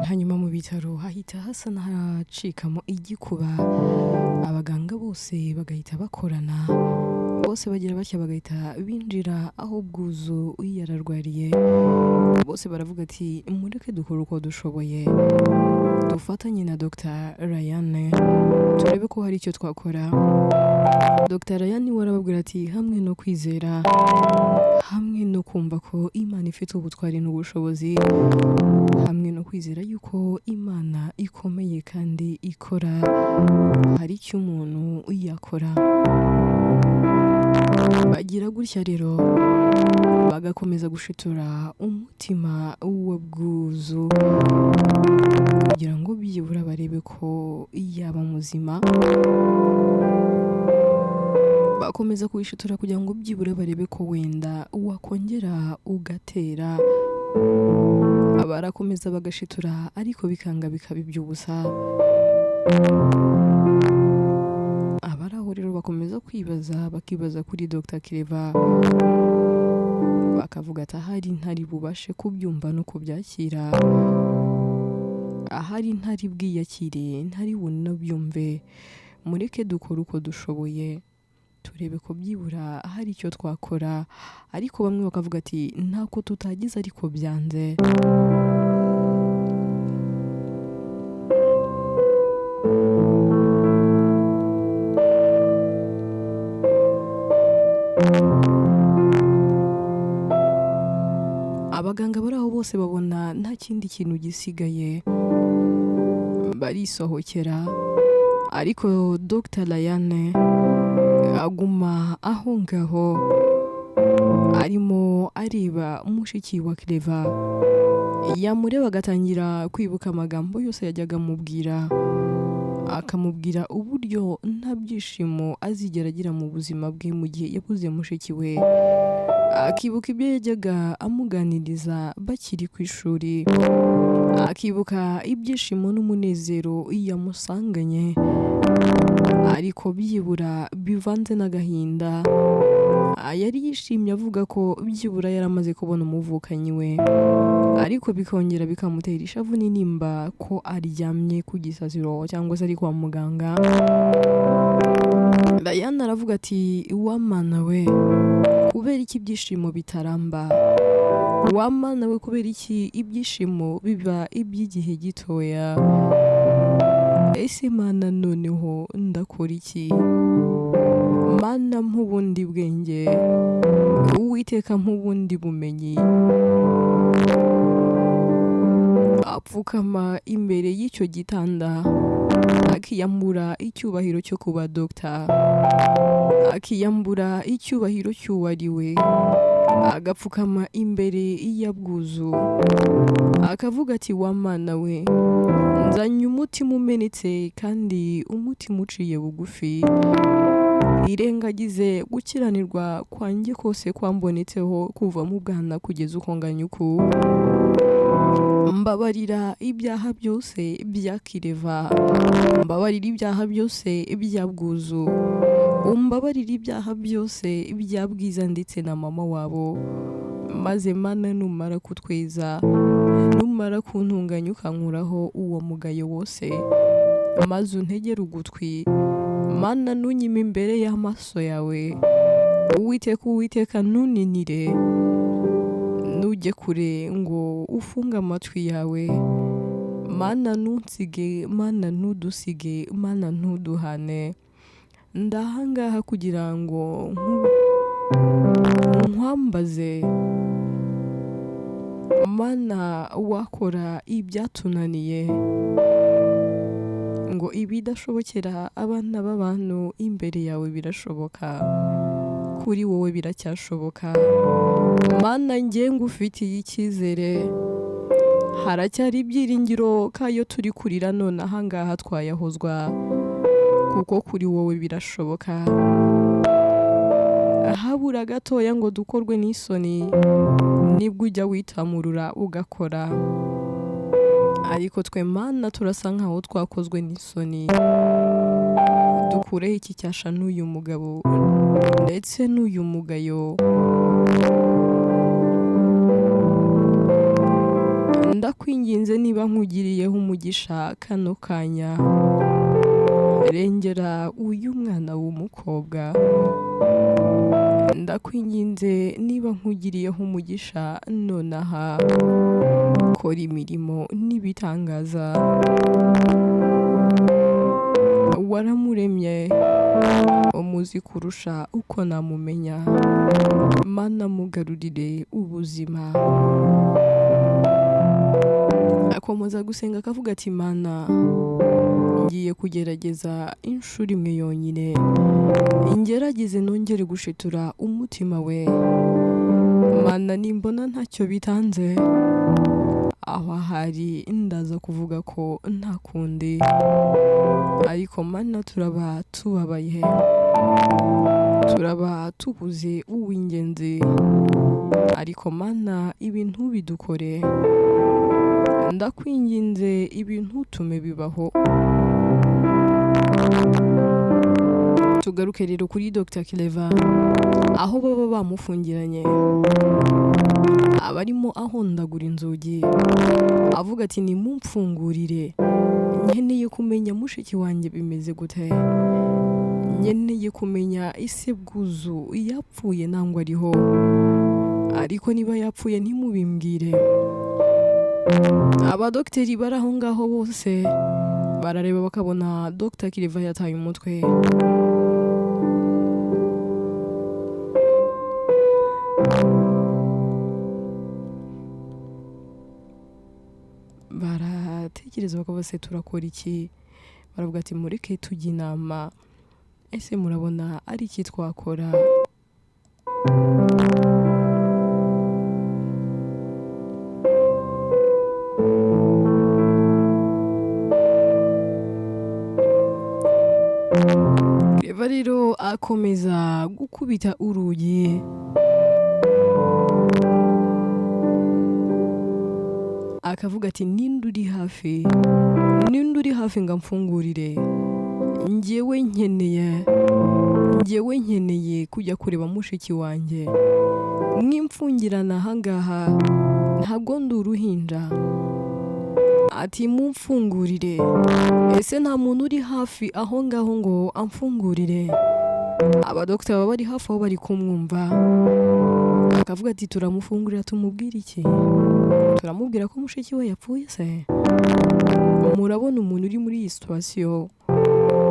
Hanyuma mu bitaro hahita hasa n'ahacikamo igikuba, abaganga bose bagahita bakorana, bose bagira batya bagahita binjira aho Bwuzu yararwariye, bose baravuga ati: "Mureke dukore uko dushoboye, dufatanye na Dr Ryan turebe ko hari icyo twakora." Dr Ryan we arababwira ati: "Hamwe no kwizera, hamwe no kumva ko Imana ifite ubutwari n'ubushobozi, hamwe no kwizera yuko Imana ikomeye kandi ikora, hari icyo umuntu yakora." Bagira gutya rero bagakomeza gushitura umutima wa Bwuzu kugira ngo byibura barebe ko yaba muzima. Bakomeza kuwishitura kugira ngo byibura barebe ko wenda wakongera ugatera. Barakomeza bagashitura, ariko bikanga, bikaba iby'ubusa. Abari aho rero bakomeza kwibaza, bakibaza kuri Dr Kireva, bakavuga ati: "Ahari ntari bubashe kubyumva no kubyakira, ahari ntari bwiyakire, ntari bunabyumve. Mureke dukore uko dushoboye, turebe ko byibura hari icyo twakora." Ariko bamwe bakavuga ati: "Ntako tutagize ariko byanze." Abaganga bari aho bose babona nta kindi kintu gisigaye, barisohokera, ariko Dr Ryan aguma aho ngaho arimo areba mushiki wa Clever. Yamureba agatangira kwibuka amagambo yose yajyaga amubwira, akamubwira uburyo nta byishimo azigera agira mu buzima bwe mu gihe yabuze mushiki we, akibuka ibyo yajyaga amuganiriza bakiri ku ishuri, akibuka ibyishimo n'umunezero yamusanganye, ariko byibura bivanze n'agahinda. Yari yishimye avuga ko byibura yari amaze kubona umuvukanyi we, ariko bikongera bikamutera ishavu n'intimba ko aryamye ku gisasiro cyangwa se ari kwa muganga. Ryan aravuga ati: "Wamana we, kubera iki ibyishimo bitaramba? Wamana we, kubera iki ibyishimo biba iby'igihe gitoya? Ese Mana, noneho ndakora iki? Mana, mpa ubundi bwenge, Uwiteka, mpa ubundi bumenyi." Apfukama imbere y'icyo gitanda, akiyambura icyubahiro cyo kuba dogita, akiyambura icyubahiro cy'uwo ari we, agapfukama imbere ya Bwuzu, akavuga ati: "Wa Mana we, nzanye umutima umenetse kandi umutima uciye bugufi, irengagize gukiranirwa kwanjye kose kwambonetseho kuva mu bwana kugeza uko nganya uku. Mbabarira ibyaha byose bya Kireva, mbabarira ibyaha byose bya Bwuzu, umbabarira ibyaha byose bya Bwiza ndetse na mama wabo. Maze Mana, numara kutweza, numara kuntunganya, ukankuraho uwo mugayo wose, maze untegere ugutwi, Mana, ntunyime imbere y'amaso yawe. Uwiteka, Uwiteka, ntuninire, nujye kure ngo ufunge amatwi yawe. Mana, ntunsige, Mana, ntudusige, Mana, ntuduhane. Ndahangaha kugira ngo nkwambaze. Mana, wakora ibyatunaniye, ngo ibidashobokera abana b'abantu imbere yawe birashoboka, kuri wowe biracyashoboka. Mana, njye ngufitiye icyizere, haracyari ibyiringiro kayo turi kurira none ahangaha twayahozwa, kuko kuri wowe birashoboka. Habura gatoya ngo dukorwe n'isoni, nibwo ujya witamurura ugakora, ariko twe Mana turasa nkaho twakozwe n'isoni. Dukureho iki cyasha n'uyu mugabo ndetse n'uyu mugayo." Ndakwinginze niba nkugiriyeho umugisha kano kanya, rengera uyu mwana w'umukobwa. Ndakwinginze niba nkugiriyeho umugisha nonaha, kora imirimo n'ibitangaza. Waramuremye umuzi kurusha uko namumenya, Mana mugarurire ubuzima. Akomeza gusenga akavuga ati Mana, ngiye kugerageza inshuro imwe yonyine, ngerageze nongere gushitura umutima we. Mana nimbona ntacyo bitanze, aho ahari ndaza kuvuga ko nta kundi, ariko Mana turaba tubabaye, turaba tubuze uw'ingenzi, ariko Mana ibintu bidukore, ndakwinginze ibintu utume bibaho. Tugaruke rero kuri Dr Clever, aho baba bamufungiranye, abarimo ahondagura inzugi avuga ati nimumfungurire, nkeneye kumenya mushiki wanjye bimeze gute, nkeneye kumenya ese Bwuzu yapfuye nangwa ariho, ariko niba yapfuye ntimubimbwire. Abadogiteri bari aho ngaho bose barareba bakabona Dr Clever yataye umutwe. Baratekereza bakavuga se turakora iki? Baravuga ati mureke tujye inama, ese murabona ari iki twakora? Clever rero akomeza gukubita urugi, akavuga ati ninde uri hafi, ninde uri hafi ngo amfungurire, njyewe nkeneye kujya kureba mushiki wanjye, mwimfungirana ahangaha ntabwo ndi uruhinja. Ati mumfungurire, ese nta muntu uri hafi aho ngaho ngo amfungurire? Abadogiteri baba bari hafi aho bari kumwumva, akavuga ati turamufungurira tumubwire iki? Turamubwira ko mushiki we yapfuye se? Murabona umuntu uri muri iyi situwasiyo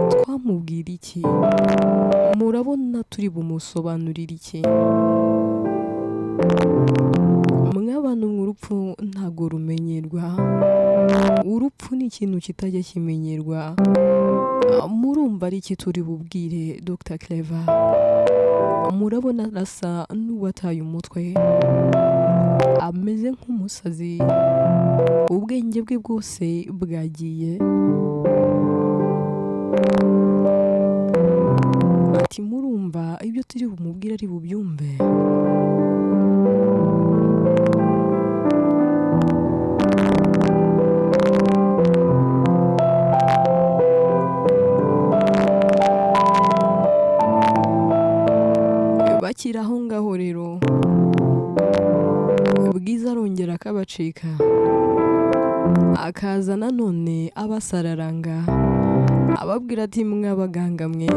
twamubwira iki? Murabona turi bumusobanurire iki? Mw'abantu mwe urupfu ntabwo rumenyerwa, urupfu ni ikintu kitajya kimenyerwa. Murumva ari iki turi bubwire Dr Clever? Murabona arasa n'uwataye umutwe, ameze nk'umusazi, ubwenge bwe bwose bwagiye. Ati murumva ibyo turi bumubwire ari bubyumve? Bakiri aho ngaho rero, Bwiza arongera akabacika, akaza nanone abasararanga, ababwira ati mw'abaganga mwe,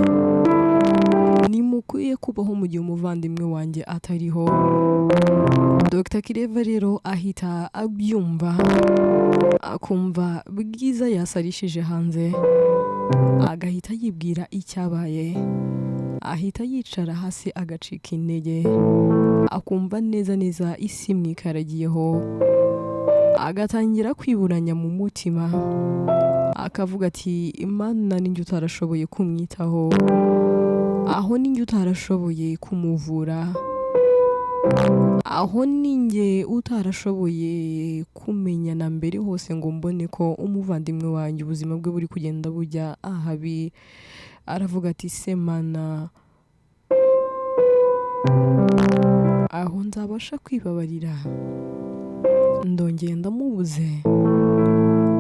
ntimukwiye kubaho mu gihe umuvandimwe wanjye atariho. Dr Clever rero ahita abyumva, akumva Bwiza yasarishije hanze, agahita yibwira icyabaye, ahita yicara hasi agacika intege, akumva neza neza isi imwikaragiyeho, agatangira kwiburanya mu mutima, akavuga ati Imana ninjye utarashoboye kumwitaho, aho ninjye utarashoboye kumuvura, aho ninjye utarashoboye kumenya na mbere hose ngo mbone ko umuvandimwe wanjye ubuzima bwe buri kugenda bujya ahabi. Aravuga ati se Mana, aho nzabasha kwibabarira, ndongeye ndamubuze,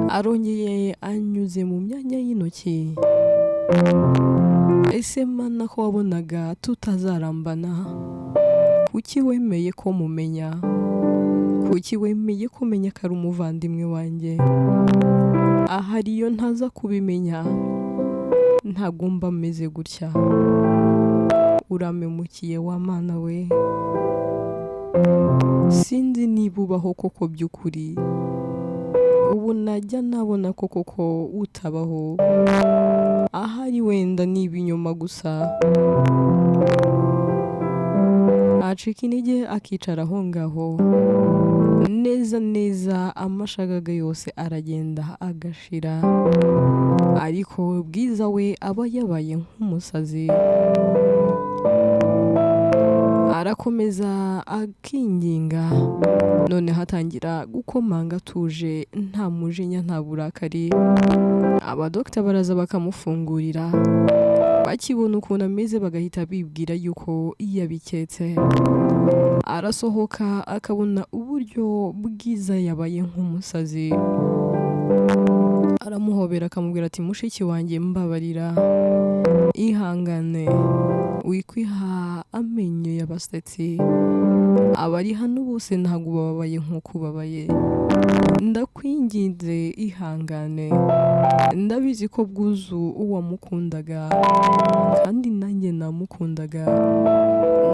arongeye anyuze mu myanya y'intoki. Ese Mana ko wabonaga tutazarambana, kuki wemeye ko mumenya? Kuki wemeye kumenya ko ari umuvandimwe wanjye? Ahari iyo ntaza kubimenya ntabwo mba meze gutya. Urampemukiye wa Mana we, sinzi niba ubaho koko by'ukuri. Ubu najya nabona ko koko utabaho, ahari wenda ni ibinyoma gusa. Acika intege akicara aho ngaho neza neza, amashagaga yose aragenda agashira, ariko Bwiza we aba yabaye nk'umusazi. Arakomeza akinginga, noneho atangira gukomanga atuje, nta mujinya, nta burakari. Abadogita baraza bakamufungurira, bakibona ukuntu ameze bagahita bibwira yuko yabiketse. Arasohoka akabona uburyo Bwiza yabaye nk'umusazi, aramuhobera akamubwira ati: "Mushiki wanjye, mbabarira, ihangane, wikwiha amenyo y'abasetsi, abari hano bose ntabwo bababaye nk'uko ubabaye, ndakwinginze ihangane, ndabizi ko Bwuzu wamukundaga kandi nanjye namukundaga,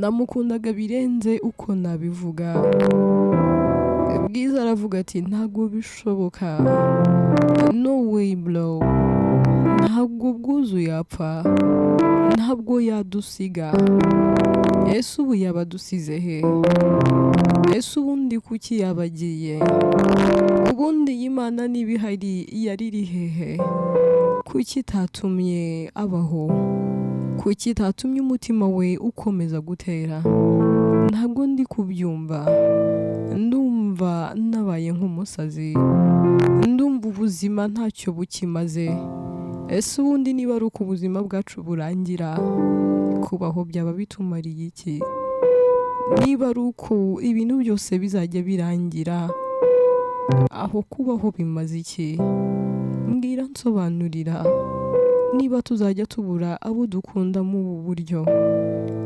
namukundaga birenze uko nabivuga." Bwiza aravuga ati: "Ntabwo bishoboka, no way bro, ntabwo Bwuzu yapfa, ntabwo yadusiga. Ese ubu yaba adusize he? Ese ubundi kuki yaba agiye? Ubundi iyi Mana niba ihari yari iri hehe? Kuki itatumye abaho? Kuki itatumye umutima we ukomeza gutera? Ntabwo ndi kubyumva, ndumva nabaye nk'umusazi, ndumva ubuzima ntacyo bukimaze. Ese ubundi niba ari uko ubuzima bwacu burangira, kubaho byaba bitumariye iki? Niba ari uko ibintu byose bizajya birangira, aho kubaho bimaze iki? Mbwira, nsobanurira, niba tuzajya tubura abo dukunda muri ubu buryo,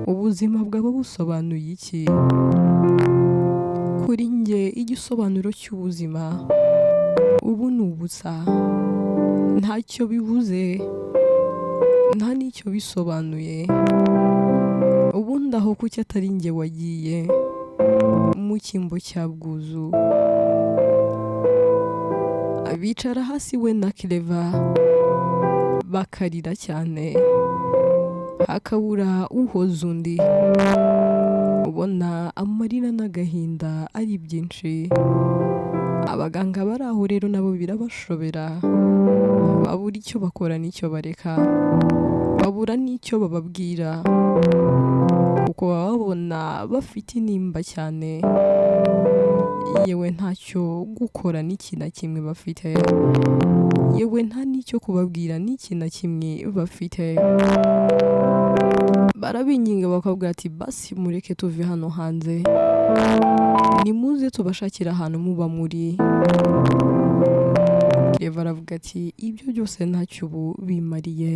ubuzima bwaba busobanuye iki? Kuri njye igisobanuro cy'ubuzima ubu ni ubusa, ntacyo bivuze, nta n'icyo bisobanuye. Ubundi aho kuki atari njye wagiye mu cyimbo cya Bwuzu?" Bicara hasi we na Clever bakarira cyane, hakabura uhoza undi, ubona amarira n'agahinda ari byinshi. Abaganga bari aho rero nabo birabashobera, babura icyo bakora n'icyo bareka, babura n'icyo bababwira, kuko baba babona bafite intimba cyane, yewe ntacyo gukora n'iki na kimwe bafite, yewe nta n'icyo kubabwira n'iki na kimwe bafite. Barabinginga bakabwira ati: "Basi mureke tuve hano hanze, nimuze tubashakire ahantu muba muri." Reva aravuga ati: "Ibyo byose ntacyo ubu bimariye."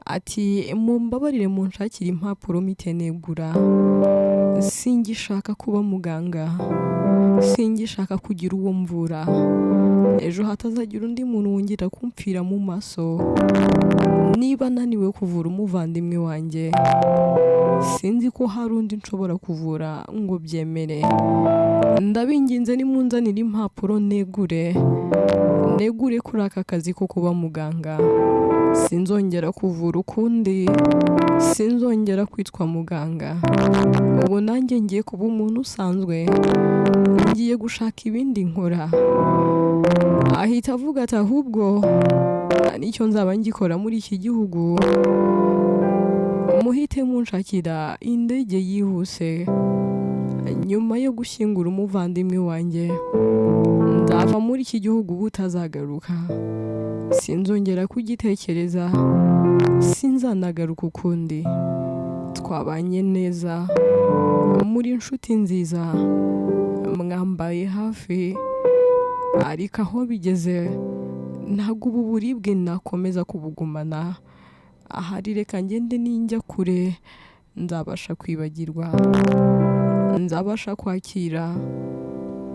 Ati: "Mumbabarire munshakire impapuro mpite negura, singishaka kuba muganga, singishaka kugira uwo mvura, ejo hatazagira undi muntu wongera kumpfira mu maso. Niba naniwe kuvura umuvandimwe wanjye, sinzi ko hari undi nshobora kuvura ngo byemere. Ndabinginze nimunzanire impapuro negure, negure kuri aka kazi ko kuba muganga. Sinzongera kuvura ukundi, sinzongera kwitwa muganga. Ubu nanjye ngiye kuba umuntu usanzwe, ngiye gushaka ibindi nkora." Ahita avuga ati: "Ahubwo nta n'icyo nzaba ngikora muri iki gihugu, muhite munshakira indege yihuse. Nyuma yo gushyingura umuvandimwe wanjye, nzava muri iki gihugu ubutazagaruka, sinzongera kugitekereza, sinzanagaruka ukundi. Twabanye neza, muri inshuti nziza, mwambaye hafi, ariko aho bigeze ntabwo ubu buribwe nakomeza kubugumana. Ahari reka ngende, ninjya kure nzabasha kwibagirwa, nzabasha kwakira."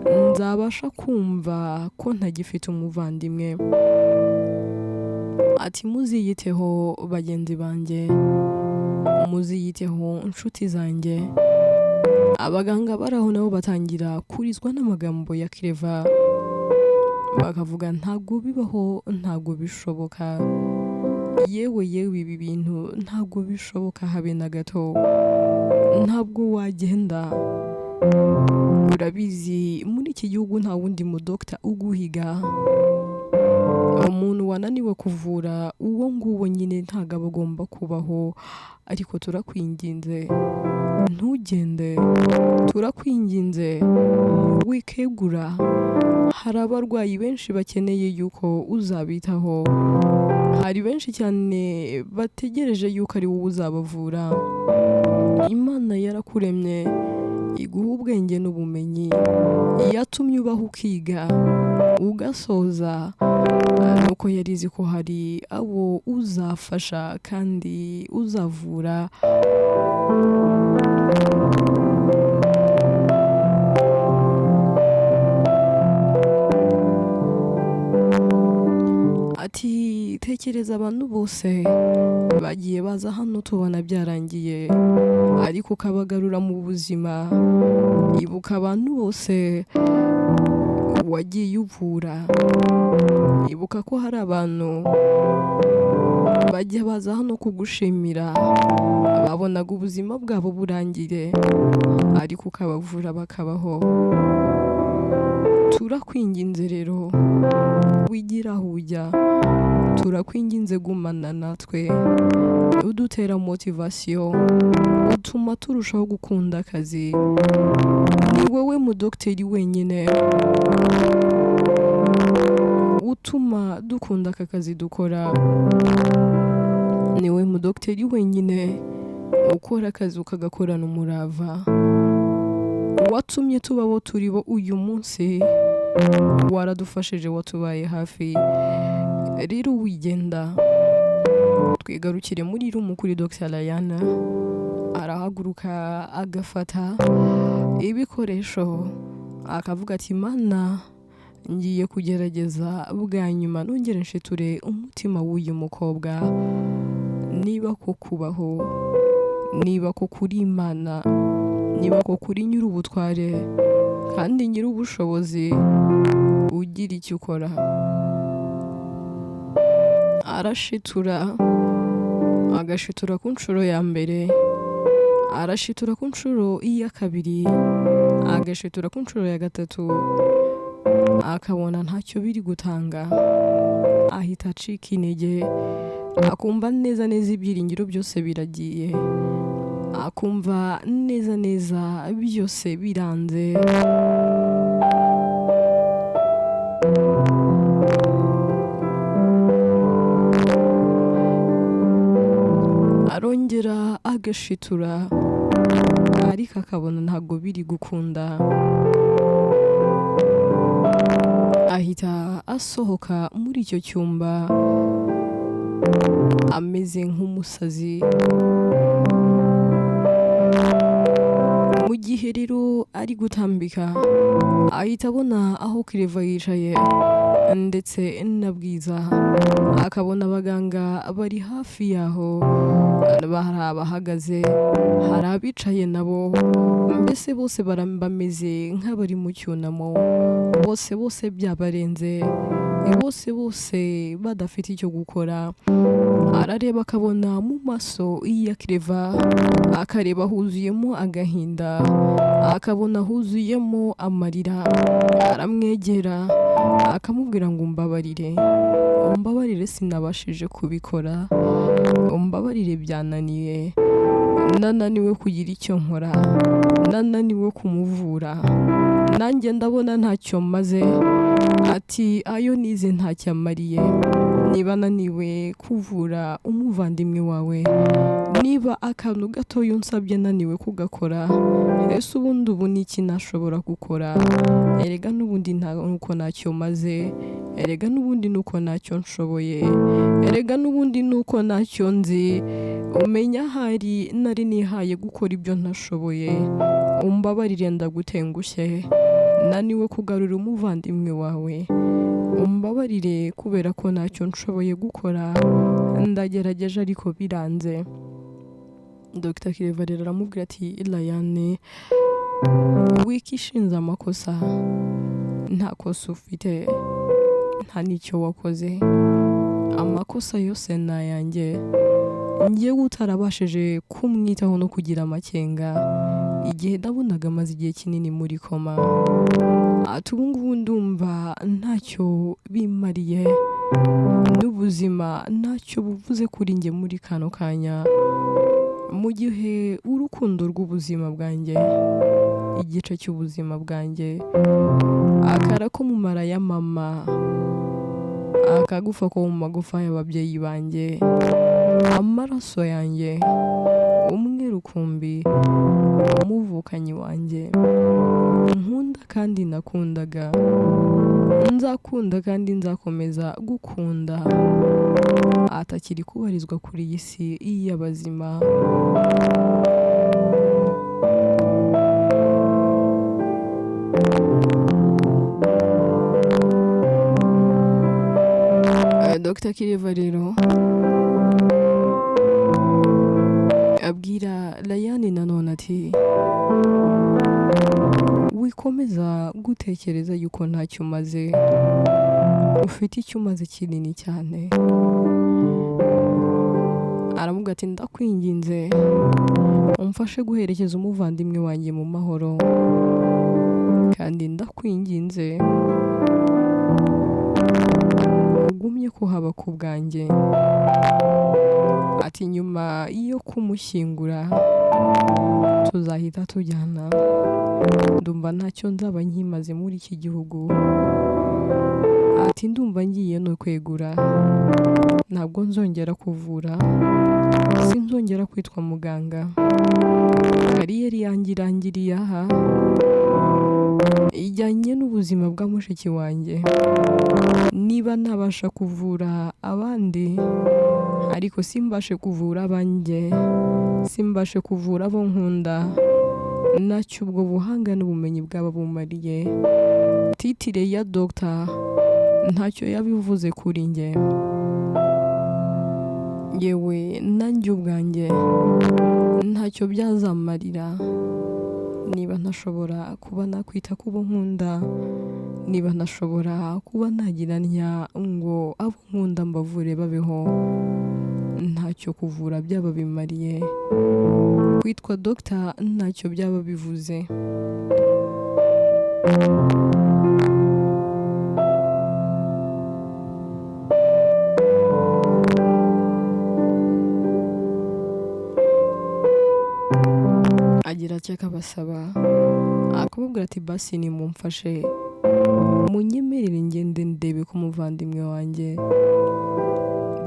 Nzabasha kumva ko ntagifite umuvandimwe. Ati muziyiteho bagenzi banjye, muziyiteho nshuti zanjye. Abaganga bari aho nabo batangira kurizwa n'amagambo ya Clever, bakavuga ntabwo bibaho, ntabwo bishoboka, yewe yewe ibi bintu ntabwo bishoboka habe na gato, ntabwo wagenda. Urabizi muri iki gihugu nta wundi mudokita uguhiga, umuntu wananiwe kuvura uwo nguwo nyine ntabwo aba agomba kubaho, ariko turakwinginze ntugende, turakwinginze wikegura, hari abarwayi benshi bakeneye yuko uzabitaho, hari benshi cyane bategereje yuko ari wowe uzabavura. Imana yarakuremye iguha ubwenge n'ubumenyi, yatumye ubaho ukiga ugasoza, nuko yari izi ko hari abo uzafasha kandi uzavura. Ati tekereza abantu bose bagiye baza hano tubona byarangiye, ariko ukabagarura mu buzima. Ibuka abantu bose wagiye uvura, ibuka ko hari abantu bajya baza hano kugushimira, babonaga ubuzima bwabo burangire, ariko ukabavura bakabaho. Turakwinginze rero wigira aho ujya, turakwinginze gumana natwe, udutera motivasiyo, utuma turushaho gukunda akazi. Ni wowe mudogiteri wenyine utuma dukunda aka kazi dukora, ni wowe mudogiteri wenyine ukora akazi ukagakorana umurava, watumye tuba abo turi bo uyu munsi, waradufashije, watubaye hafi. Rero wigenda, twigarukire muri room kuri Dr Layana, arahaguruka agafata ibikoresho akavuga ati Mana ngiye kugerageza bwa nyuma nongere nshiture umutima w'uyu mukobwa, niba ko kubaho, niba ko kuri Imana, niba ko kuri nyir'ubutware kandi nyir'ubushobozi, ugira icyo ukora. Arashitura, agashitura ku nshuro ya mbere, arashitura ku nshuro ya kabiri, agashitura ku nshuro ya gatatu, akabona ntacyo biri gutanga, ahita acika intege, akumva neza neza ibyiringiro byose biragiye, akumva neza neza byose biranze. Arongera agashitura, ariko akabona ntabwo biri gukunda, ahita asohoka muri icyo cyumba ameze nk'umusazi. Mu gihe rero ari gutambika, ahita abona aho Clever yicaye ndetse na Bwiza, akabona abaganga bari hafi yaho, hari abahagaze, hari abicaye nabo, mbese bose bameze nk'abari mu cyunamo, bose bose byabarenze, bose bose badafite icyo gukora. Arareba akabona mu maso ya Clever, akareba huzuyemo agahinda, akabona huzuyemo amarira, aramwegera akamubwira ngo umbabarire, umbabarire sinabashije kubikora, umbabarire byananiye, nananiwe kugira icyo nkora, nananiwe kumuvura, nanjye ndabona ntacyo maze. Ati ayo nize ntacyo amariye, niba naniwe kuvura umuvandimwe wawe, niba akantu gatoya unsabye naniwe kugakora, ese ubundi ubu ni iki nashobora gukora? Erega n'ubundi nuko ntacyo maze, erega n'ubundi nuko ntacyo nshoboye, erega n'ubundi nuko ntacyo nzi, umenya ahari nari nihaye gukora ibyo ntashoboye, umbabarire ndagutengushye, Naniwe kugarura umuvandimwe wawe, umbabarire kubera ko ntacyo nshoboye gukora, ndagerageje ariko biranze. Dr Kireva rero aramubwira ati: "Rayane, wikishinze amakosa, nta kosa ufite, nta n'icyo wakoze, amakosa yose ni ayanjye, njyewe utarabashije kumwitaho no kugira amakenga igihe nabonaga amaze igihe kinini muri koma." Ati: "Ubu ngubu ndumva ntacyo bimariye, n'ubuzima ntacyo buvuze kuri njye muri kano kanya, mu gihe urukundo rw'ubuzima bwanjye, igice cy'ubuzima bwanjye, akara ko mu mara ya mama, akagufa ko mu magufa y'ababyeyi banjye, amaraso yanjye, umwe rukumbi, umuvukanyi wanjye nkunda kandi nakundaga, nzakunda kandi nzakomeza gukunda, atakiri kubarizwa kuri iyi si y'abazima." Dr Kireva rero abwira Rayani nanone ati: "Wikomeza gutekereza yuko ntacyo umaze, ufite icyo umaze kinini cyane." Aravuga ati: "Ndakwinginze umfashe guherekeza umuvandimwe wanjye mu mahoro, kandi ndakwinginze ugumye kuhaba ku bwanjye." Ati: "Nyuma yo kumushyingura tuzahita tujyana, ndumva ntacyo nzaba nkimaze muri iki gihugu." Ati: "Ndumva ngiye no kwegura, ntabwo nzongera kuvura, sinzongera kwitwa muganga, carrière yanjye irangiriye aha, ijyanye n'ubuzima bwa mushiki wanjye. Niba ntabasha kuvura abandi ariko simbashe kuvura abanjye, simbashe kuvura abo nkunda, ntacyo ubwo buhanga n'ubumenyi bwaba bumariye. Titre ya dogita ntacyo yabivuze kuri njye, yewe nanjye ubwanjye ntacyo byazamarira niba ntashobora kuba nakwita ku bo nkunda, niba ntashobora kuba nagira ntya ngo abo nkunda mbavure babeho, ntacyo kuvura byaba bimariye, kwitwa dogita ntacyo byaba bivuze." Agira atya akabasaba, akababwira ati: "Basi nimumfashe, munyemerere ngende ndebe ko umuvandimwe wanjye."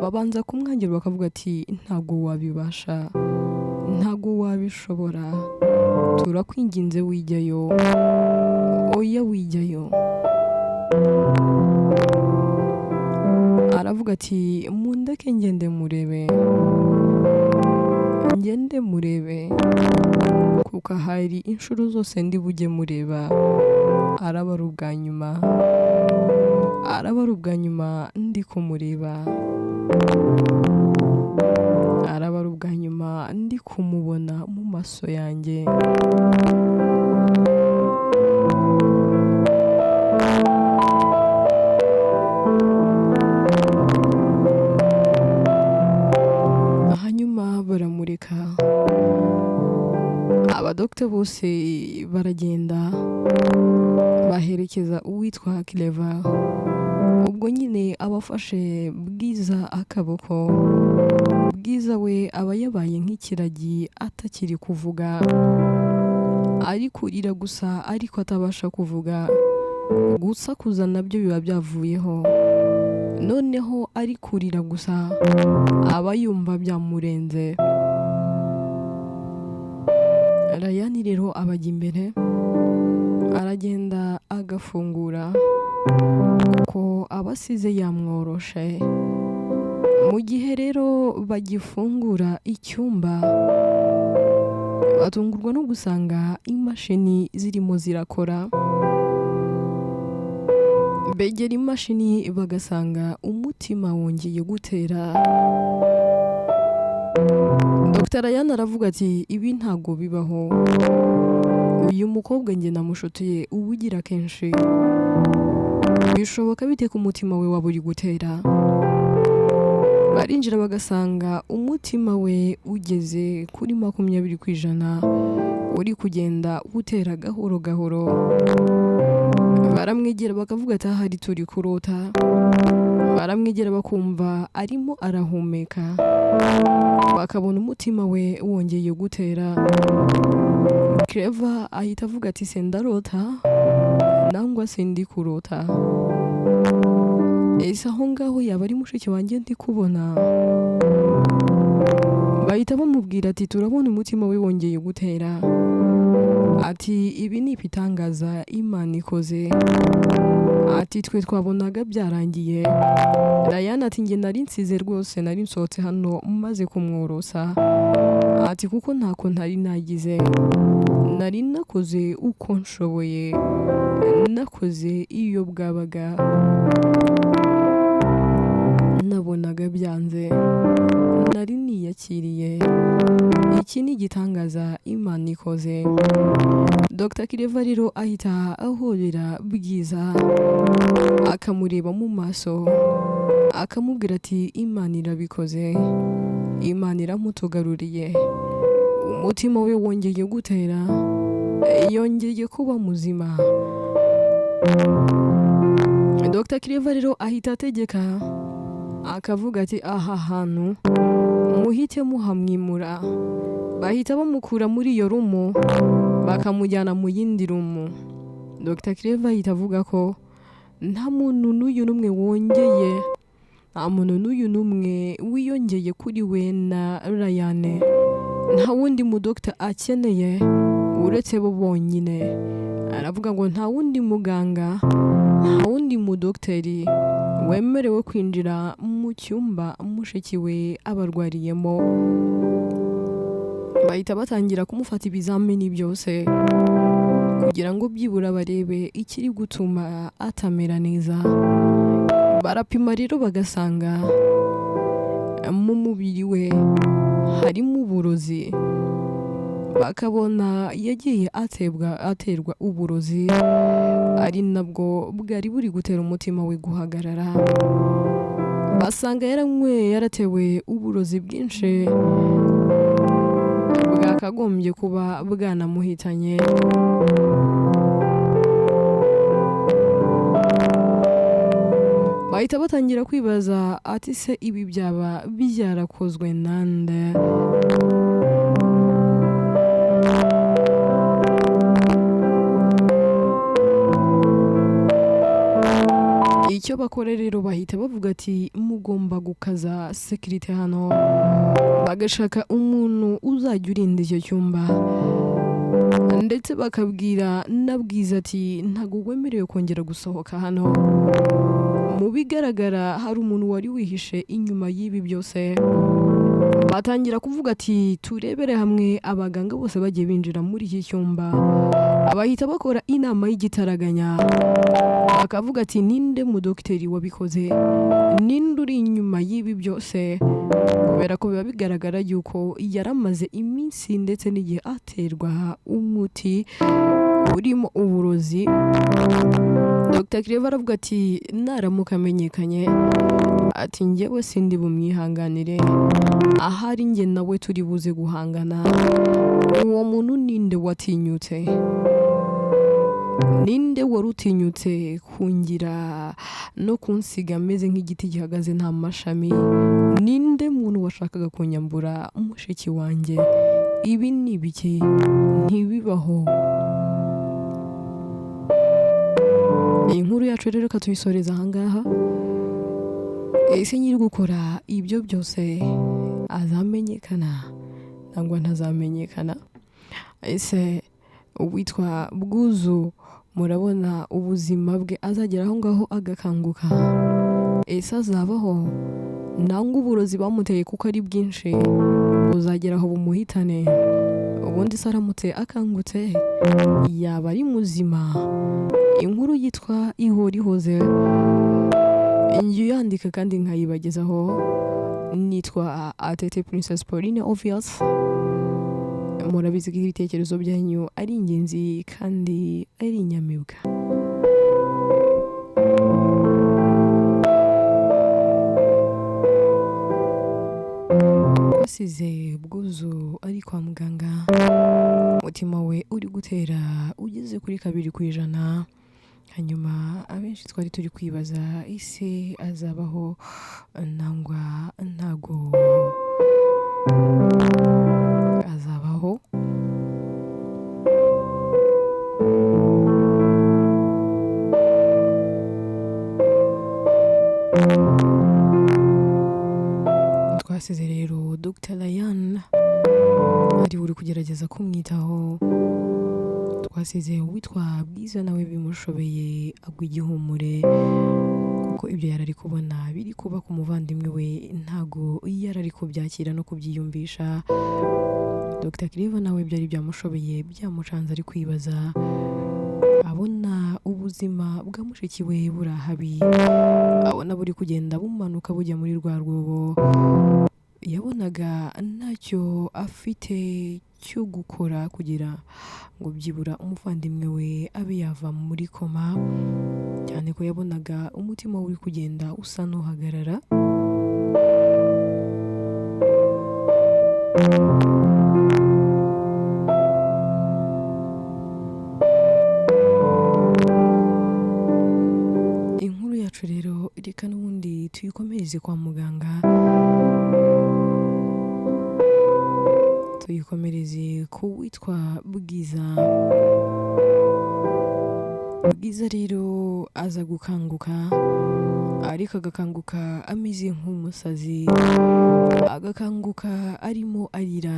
Babanza kumwangira bakavuga ati: "Ntabwo wabibasha, ntabwo wabishobora, turakwinginze wijyayo, oya wijyayo." Aravuga ati: "Mundeke ngende murebe, ngende murebe, kuko ahari inshuro zose ndi bujye mureba araba ari ubwa nyuma, araba ari ubwa nyuma ndi kumureba, araba ari ubwa nyuma ndi kumubona mu maso yanjye." Hanyuma baramureka, abadogita bose baragenda baherekeza uwitwa Kireva. Ubwo nyine abafashe Bwiza akaboko, Bwiza we aba yabaye nk'ikiragi atakiri kuvuga, ari kurira gusa ariko atabasha kuvuga, gusakuza nabyo biba byavuyeho, noneho ari kurira gusa aba yumva byamurenze. Rayani rero abajya imbere, aragenda agafungura kuko aba asize yamworoshe. Mu gihe rero bagifungura icyumba, batungurwa no gusanga imashini zirimo zirakora. Begera imashini bagasanga umutima wongeye gutera. Dr Ryan aravuga ati: "Ibi ntabwo bibaho. Uyu mukobwa njye namushotoye ubugira kenshi. Bishoboka bite ko umutima we waba uri gutera?" Barinjira bagasanga umutima we ugeze kuri 20%, uri kugenda utera gahoro gahoro. Baramwegera bakavuga ati: "Ahari turi kurota." Baramwegera bakumva arimo arahumeka, bakabona umutima we wongeye gutera. Clever ahita avuga ati: "Se ndarota nangwa se ndi kurota? Ese aho ngaho yaba ari mushiki wanjye ndi kubona?" Bahita bamubwira ati: "Turabona umutima we wongeye gutera." Ati: "Ibi ni ibitangaza Imana ikoze." Ati: "Twe twabonaga byarangiye." Ryan ati: "Njye nari nsize rwose, nari nsohotse hano maze kumworosa." Ati: "Kuko ntako ntari nagize, nari nakoze uko nshoboye, nakoze iyo bwabaga, nabonaga byanze, nari niyakiriye. Iki ni igitangaza Imana ikoze." Dr Clever rero ahita ahobera Bwiza, akamureba mu maso, akamubwira ati: "Imana irabikoze, Imana iramutugaruriye, umutima we wongeye gutera, yongeye kuba muzima." Dr Clever rero ahita ategeka, akavuga ati: "Aha hantu muhite muhamwimura." Bahita bamukura muri iyo room bakamujyana mu yindi room. Dr Clever ahita avuga ko nta muntu n'uyu n'umwe wongeye, nta muntu n'uyu n'umwe wiyongeye kuri we na Ryan, nta wundi mu doctor akeneye uretse bo bonyine. Aravuga ngo nta wundi muganga, nta wundi mu dogiteri wemerewe kwinjira mu cyumba mushiki we abarwariyemo. Bahita batangira kumufata ibizamini byose kugira ngo byibura barebe ikiri gutuma atamera neza. Barapima rero bagasanga mu mubiri we harimo uburozi, bakabona yagiye atebwa, aterwa uburozi, ari nabwo bwari buri gutera umutima we guhagarara. Basanga yaranyweye, yaratewe uburozi bwinshi bwakagombye kuba bwanamuhitanye. Bahita batangira kwibaza ati: "Se ibi byaba byarakozwe nande?" Icyo bakora rero, bahita bavuga ati: "Mugomba gukaza sécurité hano." Bagashaka umuntu uzajya urinda icyo cyumba, ndetse bakabwira na Bwiza ati: "Ntabwo wemerewe kongera gusohoka hano." Mu bigaragara hari umuntu wari wihishe inyuma y'ibi byose. Batangira kuvuga ati: "Turebere hamwe abaganga bose bagiye binjira muri iki cyumba." Abahita bakora inama y'igitaraganya, bakavuga ati: "Ninde mu dogiteri wabikoze? Ninde uri inyuma y'ibi byose?" Kubera ko biba bigaragara yuko yaramaze iminsi ndetse n'igihe aterwa umuti urimo uburozi. Dr Clever aravuga ati: "Naramuka amenyekanye," ati, "njyewe sindi bumwihanganire, ahari njye nawe turi buze guhangana. Uwo muntu ninde watinyutse? Ninde wari utinyutse kungira no kunsiga ameze nk'igiti gihagaze nta mashami? Ninde muntu washakaga kunyambura mushiki wanjye? Ibi ni ibiki? Ntibibaho." Iyi nkuru yacu rero reka tuyisoreza ahangaha. Ese nyiri gukora ibyo byose azamenyekana cyangwa ntazamenyekana? Ese uwitwa Bwuzu murabona ubuzima bwe azagera aho ngaho agakanguka? Ese azabaho, nangwa uburozi bamuteye kuko ari bwinshi Buzagera aho bumuhitane. Ubundi se aramutse akangutse yaba ari muzima? Inkuru yitwa Ihora Ihoze, njya uyandika kandi nkayibagezaho. Nitwa Atete Princess Pauline Obvious. Murabizi ko ibitekerezo byanyu ari ingenzi kandi ari inyamibwa. Twasize Bwuzu ari kwa muganga, umutima we uri gutera ugeze kuri 2%. Hanyuma abenshi twari turi kwibaza ese azabaho nangwa ntago azabaho. Twasize rero Dr Ryan ari uri kugerageza kumwitaho. Twasize uwitwa Bwiza nawe bimushobeye agwa igihumure, kuko ibyo yari ari kubona biri kuba ku muvandimwe we ntago yari ari kubyakira no kubyiyumvisha. Dr Claver nawe byari byamushobeye, byamucanze, ari kwibaza abona ubuzima bwa mushiki we buri ahabi, abona buri kugenda bumanuka bujya muri rwa rwobo. Yabonaga ntacyo afite cyo gukora kugira ngo byibura umuvandimwe we abe yava muri koma, cyane ko yabonaga umutima we uri kugenda usa n'uhagarara. Inkuru yacu rero reka n'ubundi tuyikomereze kwa muganga, tuyikomereze ku witwa Bwiza. Bwiza rero aza gukanguka, ariko agakanguka ameze nk'umusazi, agakanguka arimo arira,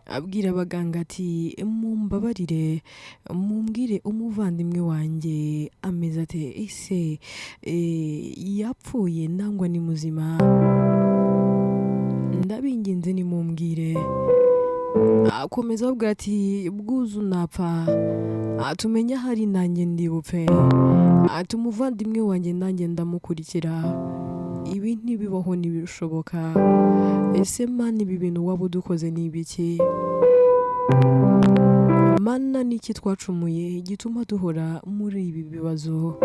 abwira abaganga ati mumbabarire, mumbwire umuvandimwe wanjye ameze ate? Ese yapfuye nangwa ni muzima? Ndabinginze nimumbwire. Akomeza avuga ati Bwuzu napfa, atumenye ahari nanjye ndi bupfe, ati umuvandimwe wanjye nanjye ndamukurikira, ibi ntibibaho, ntibishoboka. Ese Mana, ibi bintu waba udukoze ni ibiki? Mana, niki twacumuye gituma duhora muri ibi bibazo?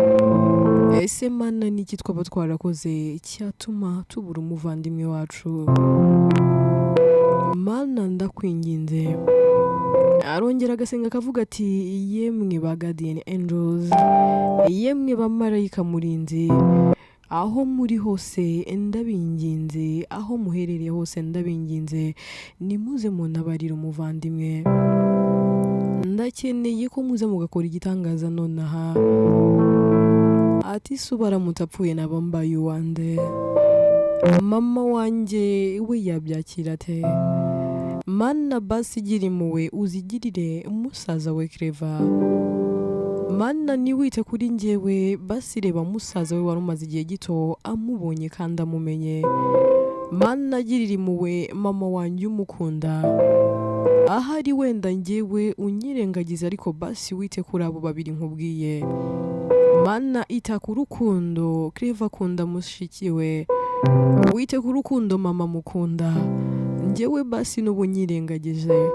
Ese Mana, niki twaba twarakoze cyatuma tubura umuvandimwe wacu? Mana, ndakwinginze. Arongera agasenga akavuga ati yemwe ba Guardian Angels, yemwe ba marayika murinzi, aho muri hose ndabinginze, aho muherereye hose ndabinginze, nimuze muntabarire umuvandimwe. Ndakeneye ko muze mugakora igitangaza nonaha. Ati se ubaramutse apfuye naba mbaye uwande? Mama wanjye we yabyakira ate? Mana, basi gira impuhwe uzigirire musaza we Claver. Mana, niwite kuri njyewe, basi reba musaza we wari umaze igihe gito amubonye kandi amumenye. Mana, girira impuhwe mama wanjye umukunda, ahari wenda njyewe unyirengagiza, ariko basi wite kuri abo babiri nkubwiye. Mana, ita ku rukundo Claver akunda mushiki we, wite ku rukundo mama mukunda, njyewe basi n'ubu nyirengagije,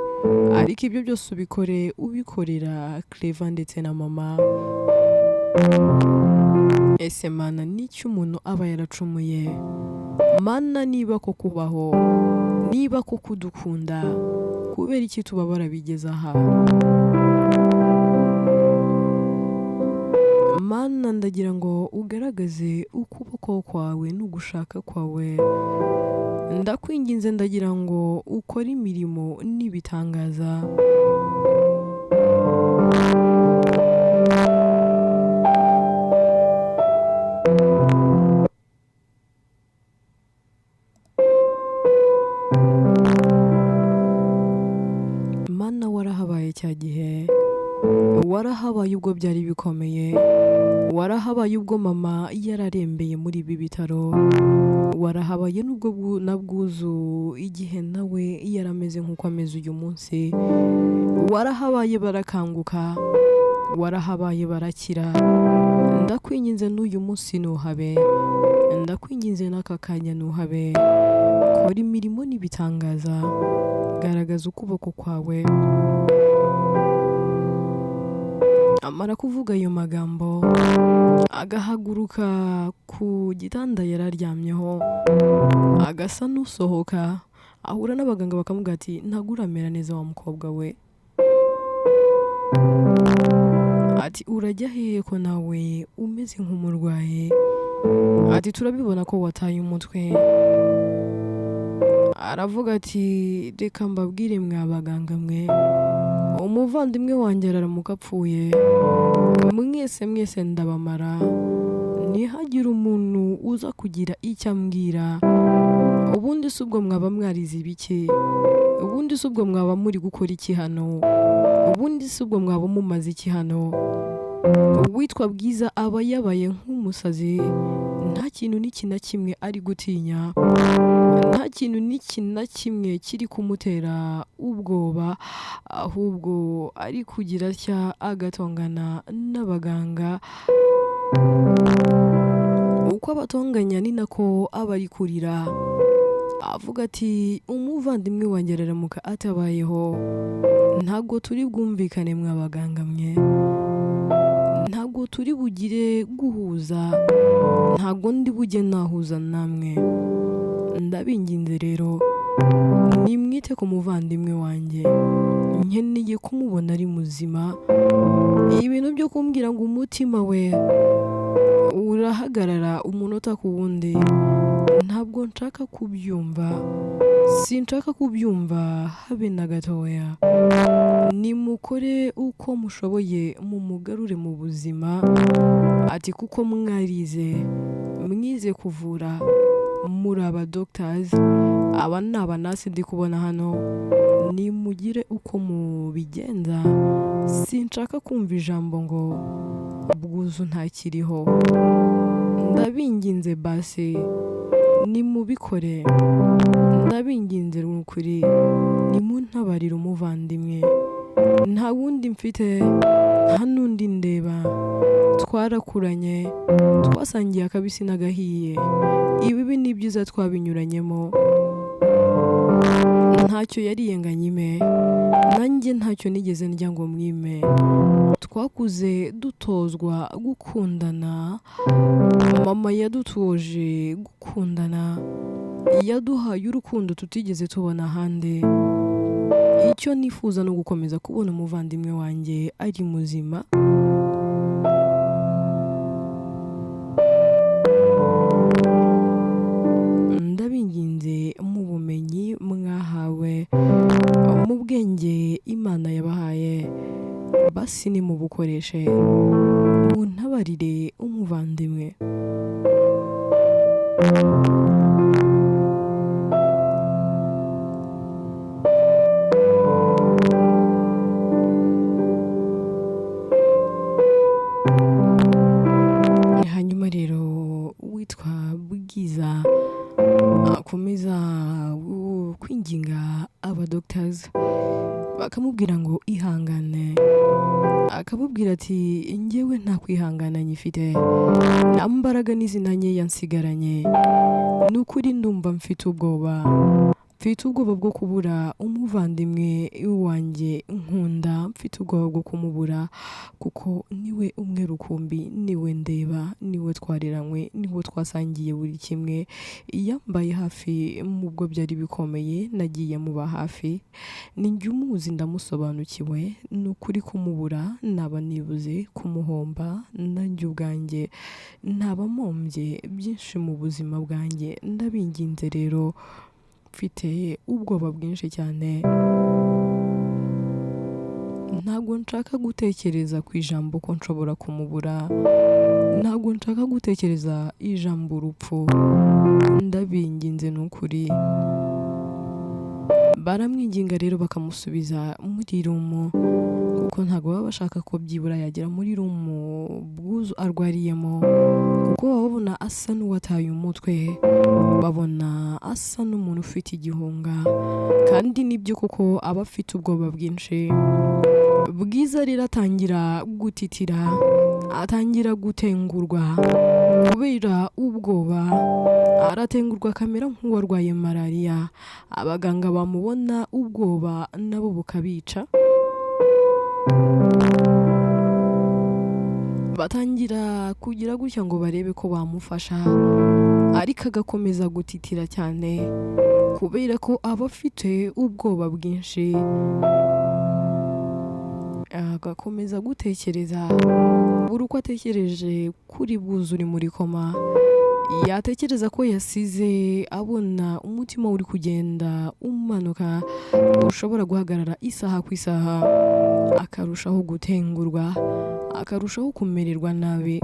ariko ibyo byose ubikore ubikorera Claver ndetse na mama. Ese Mana, n'icyo umuntu aba yaracumuye? Mana, niba ko kubaho, niba ko kudukunda, kubera iki tubabara bigeze aha? Mana, ndagira ngo ugaragaze ukuboko kwawe n'ugushaka kwawe. Ndakwinginze, ndagira ngo ukore imirimo n'ibitangaza. Mana, warahabaye cya gihe, warahabaye ubwo byari bikomeye, Warahabaye ubwo mama yararembeye muri ibi bitaro, warahabaye n'ubwo na Bwuzu igihe nawe yarameze nk'uko ameze uyu munsi, warahabaye barakanguka, warahabaye barakira. Ndakwinginze n'uyu munsi ntuhabe, ndakwinginze n'aka kanya ntuhabe, kora imirimo n'ibitangaza, garagaza ukuboko kwawe. Amara kuvuga ayo magambo agahaguruka ku gitanda yari aryamyeho, agasa n'usohoka, ahura n'abaganga bakamubwira ati ntabwo uramera neza wa mukobwa we. Ati urajya hehe ko nawe umeze nk'umurwayi? Ati turabibona ko wataye umutwe. Aravuga ati reka mbabwire mwa baganga mwe, umuvandimwe wanjye araramuka apfuye, mwese mwese ndabamara, ntihagire umuntu uza kugira icyo ambwira. Ubundi si ubwo mwaba mwarize ibiki? Ubundi si ubwo mwaba muri gukora iki hano? Ubundi si ubwo mwaba mumaze iki hano? Uwitwa Bwiza aba yabaye nk'umusazi, nta kintu n'iki na kimwe ari gutinya, nta kintu n'iki na kimwe kiri kumutera ubwoba, ahubwo ari kugira atya agatongana n'abaganga. Uko abatonganya ni nako aba ari kurira, avuga ati umuvandimwe wanjye araramuka atabayeho, ntabwo turi bwumvikane mwa baganga mwe, ntabwo turi bugire guhuza, ntabwo ndi bujye nahuza namwe. Ndabinginze rero nimwite ku muvandimwe wanjye, nkeneye kumubona ari muzima. Ibintu byo kumbwira ngo umutima we urahagarara umunota ku wundi, ntabwo nshaka kubyumva, sinshaka kubyumva habe na gatoya. Nimukore uko mushoboye mumugarure mu buzima. Ati kuko mwarize, mwize kuvura, muri aba doctors, aba ni aba nurse ndi kubona hano, nimugire uko mubigenza, sinshaka kumva ijambo ngo Bwuzu ntakiriho. Ndabinginze basi nimubikore, ndabinginze ni ukuri, nimuntabarire umuvandimwe, nta wundi mfite, nta n'undi ndeba, twarakuranye, twasangiye akabisi n'agahiye, ibibi n'ibyiza twabinyuranyemo, ntacyo yariye ngo anyime, nanjye ntacyo nigeze ndya ngo mwime. Twakuze dutozwa gukundana, mama yadutoje gukundana, yaduhaye urukundo tutigeze tubona ahandi. Icyo nifuza ni ugukomeza kubona umuvandimwe wanjye ari muzima. Ndabinginze mu bumenyi mwahawe, mu bwenge Imana yabahaye, basi nimubukoreshe, muntabarire umuvandimwe. Hanyuma rero uwitwa Bwiza akomeza kwinginga aba doctors, bakamubwira ngo ihangane, akababwira ati njyewe nta kwihangana nyifite, nta mbaraga n'izina nkeya nsigaranye, ni ukuri ndumva mfite ubwoba, mfite ubwoba bwo kubura umuvandimwe wanjye nkunda, mfite ubwoba bwo kumubura kuko niwe umwe rukumbi, niwe ndeba, niwe twareranywe, niwe twasangiye buri kimwe, yambaye hafi mubwo byari bikomeye, nagiye muba hafi, ninjye umuzi ndamusobanukiwe, ni ukuri kumubura naba nibuze kumuhomba, nanjye ubwanjye naba mpombye byinshi mu buzima bwanjye. Ndabinginze rero mfite ubwoba bwinshi cyane, ntabwo nshaka gutekereza ku ijambo ko nshobora kumubura, ntabwo nshaka gutekereza ijambo urupfu, ndabinginze ni ukuri. Baramwinginga rero bakamusubiza muri room, Kuko ntabwo baba bashaka ko byibura yagera muri room Bwuzu arwariyemo, kuko baba babona asa n'uwataye umutwe, babona asa n'umuntu ufite igihunga, kandi nibyo koko aba afite ubwoba bwinshi. Bwiza rero atangira gutitira, atangira gutengurwa kubera ubwoba, aratengurwa akamera nk'uwarwaye malariya. Abaganga bamubona ubwoba nabo bukabica, batangira kugira gutya ngo barebe ko bamufasha, ariko agakomeza gutitira cyane kubera ko aba afite ubwoba bwinshi, agakomeza gutekereza. Buri uko atekereje kuri Bwuzu uri muri koma, yatekereza ko yasize abona umutima uri kugenda umanuka, ushobora guhagarara isaha ku isaha, akarushaho gutengurwa, akarushaho kumererwa nabi.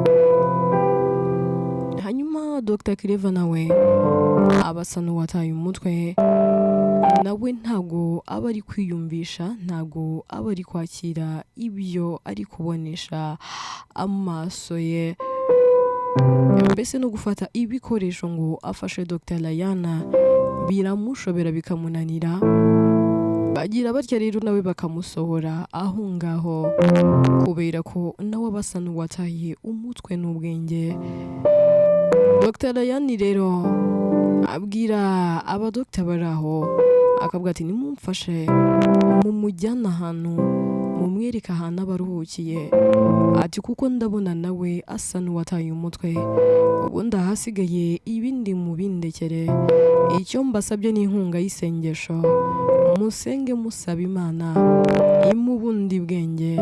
Hanyuma Dr Claver nawe aba asa n'uwataye umutwe, nawe ntago aba ari kwiyumvisha, ntago aba ari kwakira ibyo ari kubonesha amaso ye, mbese no gufata ibikoresho ngo afashe Dr Layana biramushobera bikamunanira. Bagira batya rero nawe bakamusohora aho ngaho, kubera ko nawe aba asa n'uwataye umutwe n'ubwenge. Dr Layani rero abwira abadogita bari aho, akavuga ati nimumfashe mumujyane ahantu, mumwereke ahantu aba aruhukiye, ati kuko ndabona nawe asa n'uwataye umutwe, ubundi ahasigaye ibindi mubindekere, icyo mbasabye ni inkunga y'isengesho, musenge musaba Imana impe ubundi bwenge,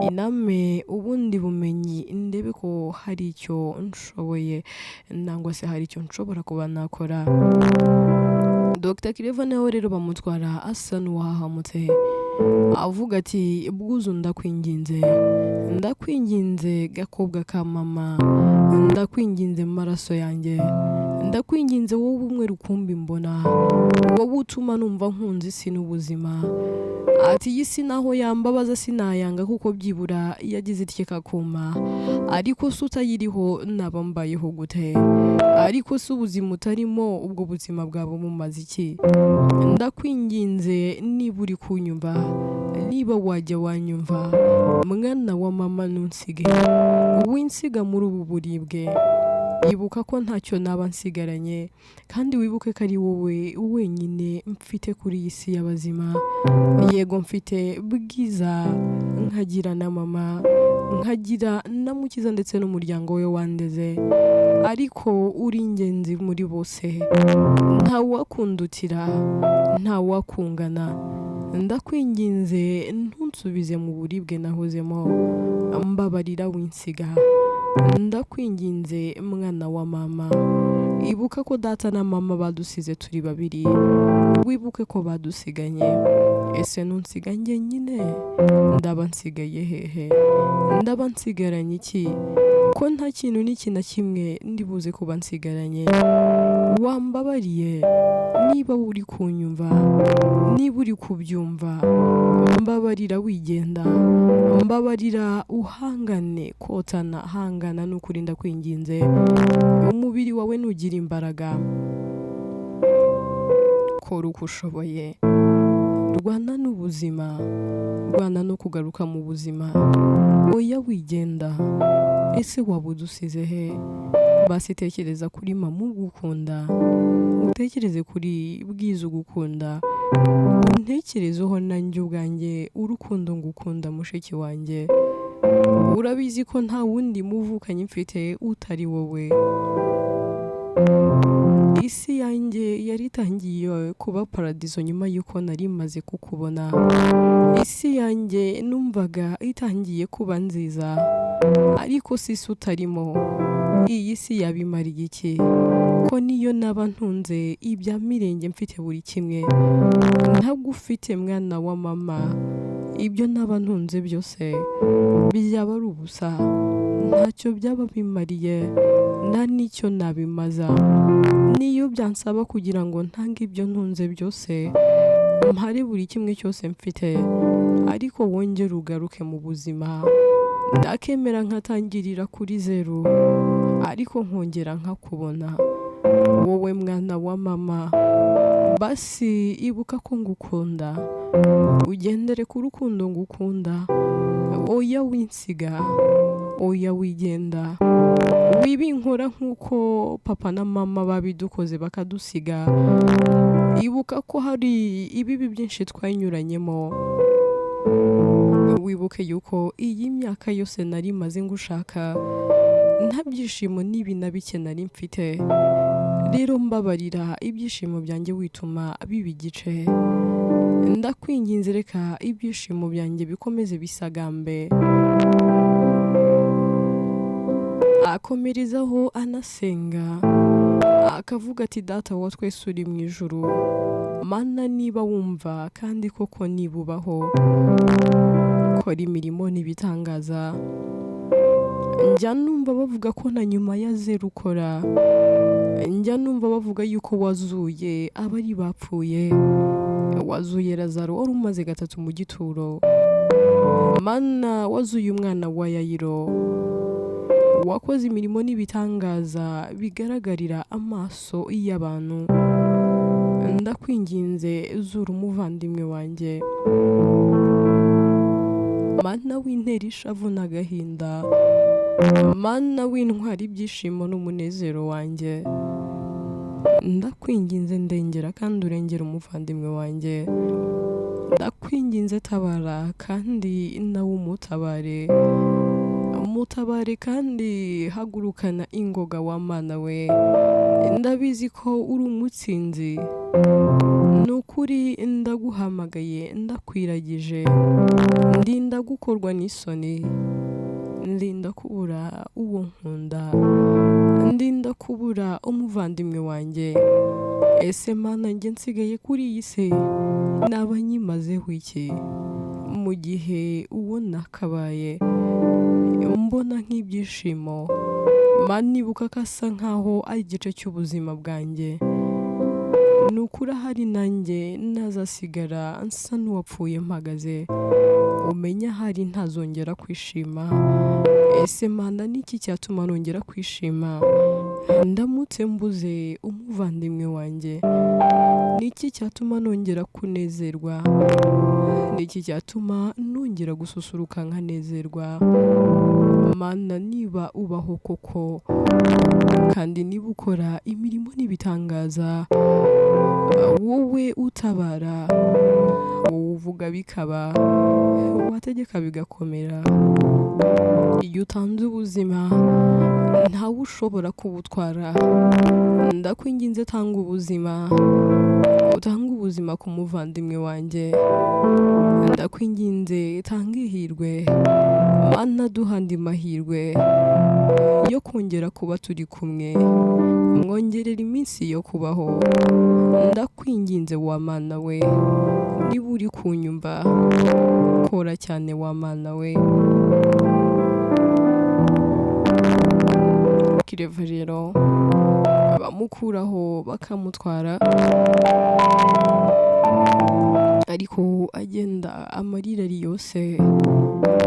iname ubundi bumenyi, ndebe ko hari icyo nshoboye nangwa se hari icyo nshobora kuba nakora. Dr Claver nawe rero bamutwara asa n'uwahahamutse, avuga ati Bwuzu ndakwinginze, ndakwinginze gakobwa ka mama, ndakwinginze mu maraso yanjye, ndakwinginze wowe umwe rukumbi mbona, wowe utuma numva nkunze isi n'ubuzima. Ati iyi si naho yambabaza sinayanga kuko byibura yagize itye kakuma, ariko se utayiriho naba mbayeho gute? Ariko se ubuzima utarimo ubwo buzima bwaba bumaze iki? Ndakwinginze niba uri kunyumva, niba wajya wanyumva, mwana wa mama ntunsige, winsiga muri ubu buribwe, ibuka ko ntacyo naba nsigaranye, kandi wibuke ko ari wowe wenyine mfite kuri iyi si y'abazima. Yego mfite Bwiza, nkagira na mama, nkagira na Mukiza ndetse n'umuryango we wandeze, ariko uri ingenzi muri bose, ntawakundutira, ntawakungana. Ndakwinginze ntunsubize mu buribwe nahozemo, mbabarira winsiga, ndakwinginze mwana wa mama, ibuka ko data na mama badusize turi babiri, wibuke ko badusiganye, ese ntunsiga njyenyine ndaba nsigaye hehe? Ndaba nsigaranye iki? Ko nta kintu n'iki na kimwe ndibuze kuba nsigaranye? Wambabariye niba uri kunyumva, niba uri kubyumva, mbabarira wigenda, mbabarira uhangane kotana, hangana n'ukuri ndakwinginze, umubiri wawe nugira imbaraga, kora uko ushoboye, rwana n'ubuzima, rwana no kugaruka mu buzima, oya wigenda, ese waba udusize he? Basi tekereza kuri mama ugukunda, utekereze kuri Bwiza ugukunda, untekerezeho nanjye ubwanjye urukundo ngukunda mushiki wanjye, urabizi ko nta wundi muvukanyi mfite utari wowe. Isi yanjye yari itangiye kuba paradizo nyuma y'uko nari maze kukubona, isi yanjye numvaga itangiye kuba nziza, ariko si isi utarimo, iyi si yabimariye iki? Ko niyo naba ntunze ibya mirenge mfite buri kimwe, ntagufite mwana wa mama, ibyo naba ntunze byose byaba ari ubusa, ntacyo byaba bimariye, nta n'icyo nabimaza, niyo byansaba kugira ngo ntange ibyo ntunze byose, Mpare buri kimwe cyose mfite, ariko wongere ugaruke mu buzima. Ndakemera nkatangirira kuri zeru, ariko nkongera nkakubona. Wowe mwana wa mama, basi ibuka ko ngukunda, ugendere ku rukundo ngukunda. Oya winsiga, oya wigenda, wibinkora nk'uko papa na mama babidukoze bakadusiga. Ibuka ko hari ibibi byinshi twanyuranyemo, wibuke yuko iyi myaka yose nari maze ngushaka nta byishimo n'ibi na bike nari mfite. Rero mbabarira, ibyishimo byanjye wituma biba igice. Ndakwinginze, reka ibyishimo byanjye bikomeze bisagambe. Akomerezaho anasenga, akavuga ati: "Data wa twese uri mu ijuru, Mana, niba wumva kandi koko niba ubaho, kora imirimo n'ibitangaza. Njya numva bavuga ko na nyuma ya zeru ukora, njya numva bavuga yuko wazuye abari bapfuye, wazuye Lazaro wari umaze 3 mu gituro. Mana, wazuye umwana wa Yayiro, wakoze imirimo n'ibitangaza bigaragarira amaso y'abantu. Ndakwinginze, zura umuvandimwe wanjye. Mana, wintera ishavu n'agahinda, Mana, wintwara ibyishimo n'umunezero wanjye, ndakwinginze ndengera kandi urengera umuvandimwe wanjye. Ndakwinginze tabara kandi nawe umutabare, umutabare kandi hagurukana ingoga wa Mana we. Ndabizi ko uri umutsinzi, ni ukuri ndaguhamagaye, ndakwiragije. Ndinda gukorwa n'isoni, ndinda kubura uwo nkunda, ndinda kubura umuvandimwe wanjye. Ese Mana, njye nsigaye kuri iyi si naba nyimazeho iki, mu gihe uwo nakabaye mbona nk'ibyishimo, Mana, ibuka ko asa nkaho ari igice cy'ubuzima bwanjye. Ni ukuri ahari nanjye nazasigara nsa n'uwapfuye mpagaze, umenye ahari ntazongera kwishima. Ese Mana, niki cyatuma nongera kwishima ndamutse mbuze umuvandimwe wanjye? Niki cyatuma nongera kunezerwa? Niki cyatuma nongera gususuruka nkanezerwa? Mana, niba ubaho koko kandi niba ukora imirimo n'ibitangaza, wowe utabara, wowe uvuga bikaba, wategeka bigakomera, iyo utanze ubuzima ntawe ushobora kubutwara. Ndakwinginze tanga ubuzima, utange ubuzima ku muvandimwe wanjye. Ndakwinginze tanga ihirwe, Mana, duha andi mahirwe yo kongera kuba turi kumwe, mwongerera iminsi yo kubaho. Ndakwinginze wa Mana we, niba uri kunyumva, kora cyane wa Mana we." Kireva rero bamukuraho bakamutwara, ariko agenda amarira ari yose,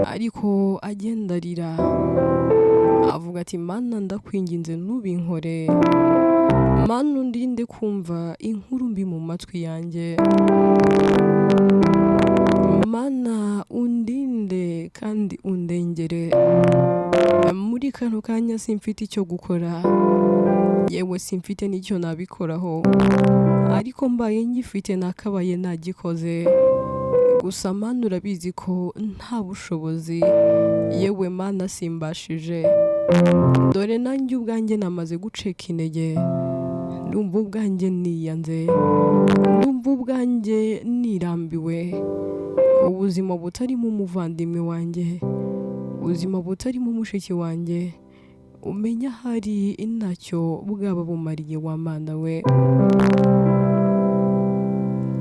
ariko agenda arira avuga ati: "Mana, ndakwinginze ntubinkore. Mana, undinde kumva inkuru mbi mu matwi yanjye. Mana, undinde kandi undengere. Muri kano kanya simfite icyo gukora, yewe simfite n'icyo nabikoraho, ariko mbaye ngifite nakabaye nagikoze. Gusa Mana, urabizi ko nta bushobozi, yewe Mana, simbashije. Dore nanjye ubwanjye namaze gucika intege, ndumva ubwanjye niyanze, ndumva ubwanjye nirambiwe. Ubuzima butarimo umuvandimwe wanjye, ubuzima butarimo mushiki wanjye, umenya ahari ntacyo bwaba bumariye wa Mana we."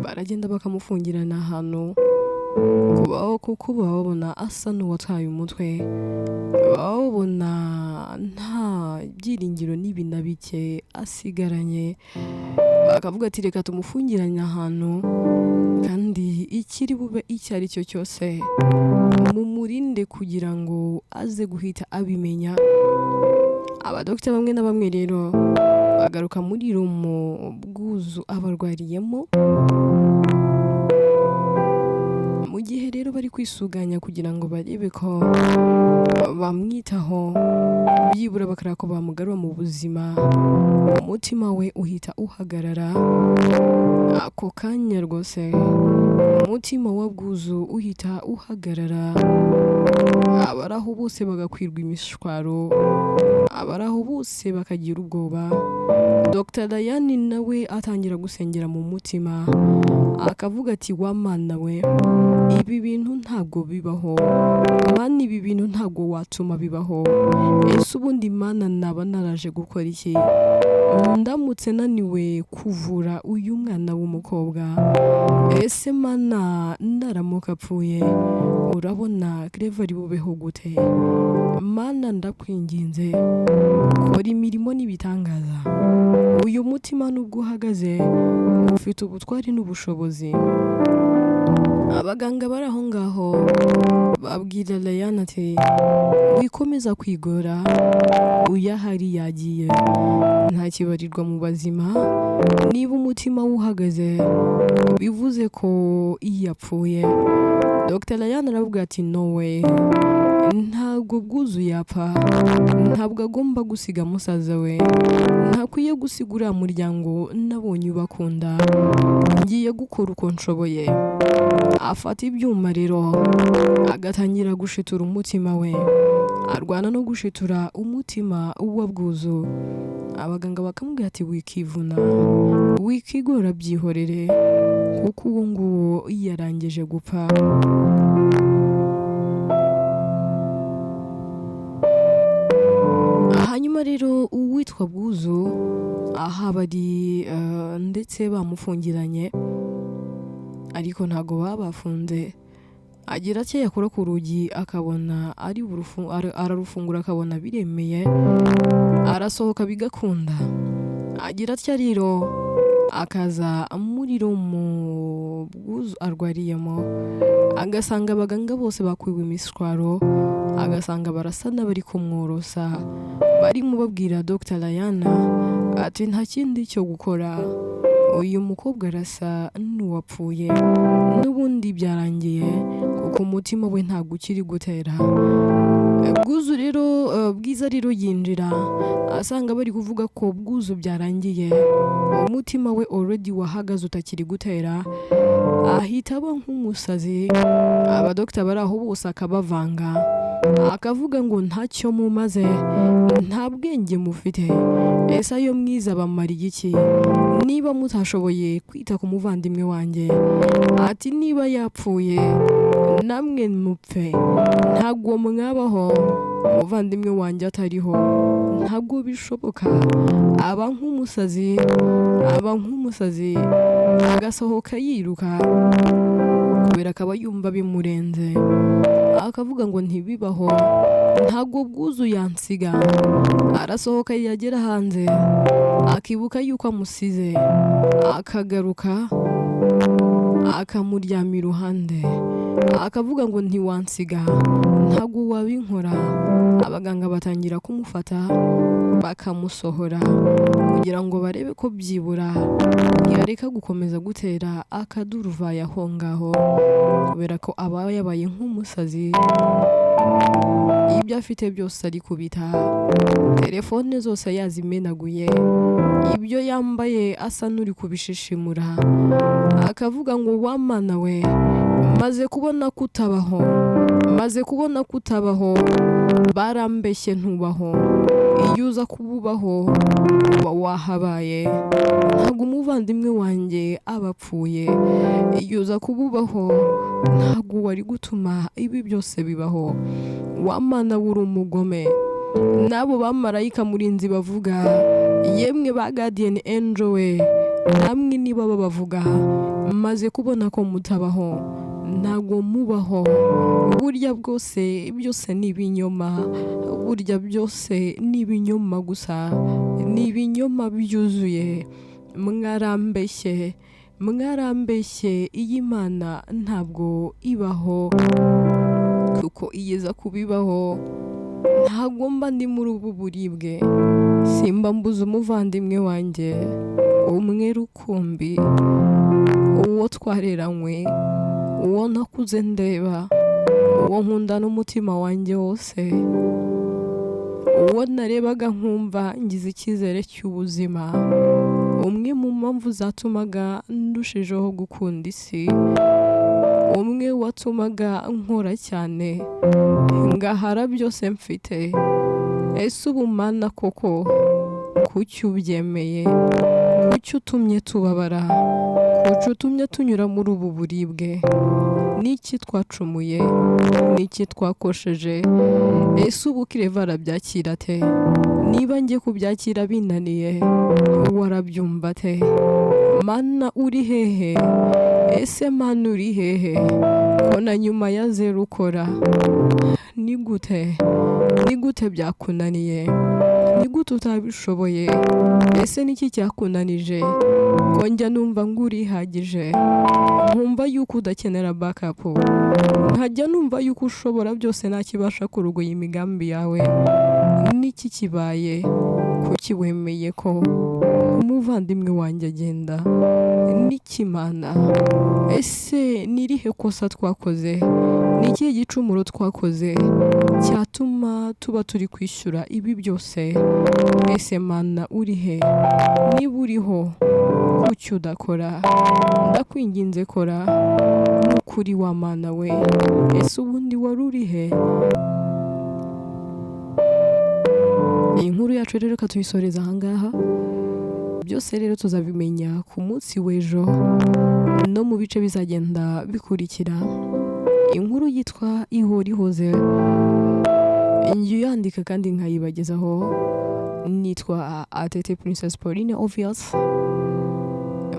Baragenda bakamufungirana ahantu kubaho, kuko baba babona asa n'uwataye umutwe, baba babona nta byiringiro n'ibi na bike asigaranye. Bakavuga ati: "Reka tumufungiranye ahantu, kandi ikiri bube icyo ari cyo cyose mumurinde kugira ngo aze guhita abimenya." Abadogita bamwe na bamwe rero bagaruka muri room Bwuzu abarwariyemo. Mu gihe rero bari kwisuganya kugira ngo barebe ko bamwitaho, byibura bakareba ko bamugarura mu buzima, umutima we uhita uhagarara ako kanya. Rwose umutima wa Bwuzu uhita uhagarara, abari aho bose bagakwirwa imishwaro, abari aho bose bakagira ubwoba. Dr Dayani nawe atangira gusengera mu mutima, akavuga ati: "Wa Mana we, ibi bintu ntabwo bibaho. Mana, ibi bintu ntabwo watuma bibaho. Ese ubundi Mana, naba naraje gukora iki ndamutse naniwe kuvura uyu mwana w'umukobwa? Ese Mana, naramuka apfuye, urabona Claver ari bubeho gute? Mana, ndakwinginze, kora imirimo n'ibitangaza. Uyu mutima nubwo uhagaze ufite ubutwari n'ubushobozi." Abaganga bari aho ngaho babwira Ryan ati: "Wikomeza kwigora, uyahari yagiye, ntakibarirwa mu bazima. Niba umutima we uhagaze bivuze ko yapfuye." Dr Ryan aravuga ati: "No way, ntabwo Bwuzu yapfa. Ntabwo agomba gusiga musaza we, ntakwiye gusiga uriya muryango nabonye ubakunda. Ngiye gukora uko nshoboye." Afata ibyuma rero agatangira gushitura umutima we, arwana no gushitura umutima wa Bwuzu. Abaganga bakamubwira ati: "Wikivuna, wikigora, byihorere, kuko uwo nguwo yarangije gupfa." Hanyuma rero uwitwa Bwuzu aho bari ndetse bamufungiranye, ariko ntabwo baba bafunze, agira atya yakora ku rugi akabona ari ararufungura, akabona biremeye, arasohoka bigakunda. Agira atya rero akaza muri room Bwuzu arwariyemo, agasanga abaganga bose bakwiwe imishwaro, agasanga barasa n'abari kumworosa, barimo babwira Dr Rayana ati: "Nta kindi cyo gukora, uyu mukobwa arasa n'uwapfuye n'ubundi, byarangiye kuko umutima we ntabwo ukiri gutera." Bwuzu rero, Bwiza rero yinjira asanga bari kuvuga ko Bwuzu byarangiye, umutima we already wahagaze utakiri gutera. Ahita aba nk'umusazi, abadogita bari aho bose akabavanga, akavuga ngo: "Ntacyo mumaze, nta bwenge mufite. Ese ayo mwiza bamariye iki niba mutashoboye kwita ku muvandimwe wanjye?" Ati: "Niba yapfuye namwe mupfe, ntabwo mwabaho umuvandimwe wanjye atariho, ntabwo bishoboka." Aba nk'umusazi, aba nk'umusazi, agasohoka yiruka kubera akaba yumva bimurenze, akavuga ngo: "Ntibibaho, ntabwo Bwuzu yansiga." Arasohoka, yagera hanze akibuka yuko amusize, akagaruka akamuryama iruhande, akavuga ngo: "Ntiwansiga, ntabwo wabinkora." Abaganga batangira kumufata bakamusohora kugira ngo barebe ko byibura yareka gukomeza gutera akaduruvayo aho ngaho, kubera ko aba yabaye nk'umusazi, ibyo afite byose ari kubita, telefone zose yazimenaguye, ibyo yambaye asa n'uri kubishishimura, akavuga ngo: "Wamana we, maze kubona ko utabaho, maze kubona ko utabaho, barambeshye, ntubaho. Iyo uza kuba ubaho uba wahabaye, ntabwo umuvandimwe wanjye aba apfuye. Iyo uza kuba ubaho ntabwo wari gutuma ibi byose bibaho. Wamana we, uri umugome. N'abo bamarayika murinzi bavuga, yemwe ba guardian angel we, namwe niba babavuga, maze kubona ko mutabaho, ntabwo mubaho. Burya bwose byose ni ibinyoma, burya byose ni ibinyoma gusa, ni ibinyoma byuzuye." Mwarambeshye, mwarambeshye, iyi Mana ntabwo ibaho, kuko igeza kubibaho ntabwo mba ndi muri ubu buribwe, simba mbuze umuvandimwe wanjye umwe rukumbi, uwo twareranywe, uwo nakuze ndeba, uwo nkunda n'umutima wanjye wose, uwo narebaga nkumva ngize icyizere cy'ubuzima, umwe mu mpamvu zatumaga ndushijeho gukunda isi, umwe watumaga nkora cyane ngahara byose mfite. Ese ubu Mana koko kuki ubyemeye? Kuki utumye tubabara? Kuki utumye tunyura muri ubu buribwe? Niki twacumuye? Niki twakosheje? Ese ubu Clever arabyakira ate? Niba njye kubyakira binaniye, warabyumva ate? Mana uri hehe? Ese Mana uri hehe? Ko na nyuma ya zeru ukora? Ni gute? Ni gute byakunaniye? Ni gute utabishoboye? Ese niki cyakunanije? Ko njya numva ngo urihagije, nkumva yuko udakenera backup, nkajya numva yuko ushobora byose ntakibasha kurogoya imigambi yawe. Niki kibaye? Kuki wemeye ko umuvandimwe wanjye agenda? Niki Mana? Ese ni irihe kosa twakoze? Ni ikihe gicumuro twakoze cyatuma tuba turi kwishyura ibi byose? Ese Mana uri he? Niba uriho kuki udakora? Ndakwinginze kora, nukuri wa Mana we. Ese ubundi wari uri he? Iyi nkuru yacu rero reka tuyisoreze ahangaha. Byose rero tuzabimenya ku munsi w'ejo no mu bice bizagenda bikurikira. Inkuru yitwa Ihora Ihoze, njya uyandika kandi nkayibagezaho. Nitwa Atete Princess Pauline Obvious.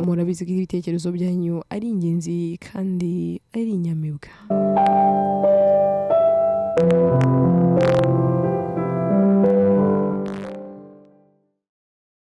Murabizi ko ibitekerezo byanyu ari ingenzi kandi ari inyamibwa.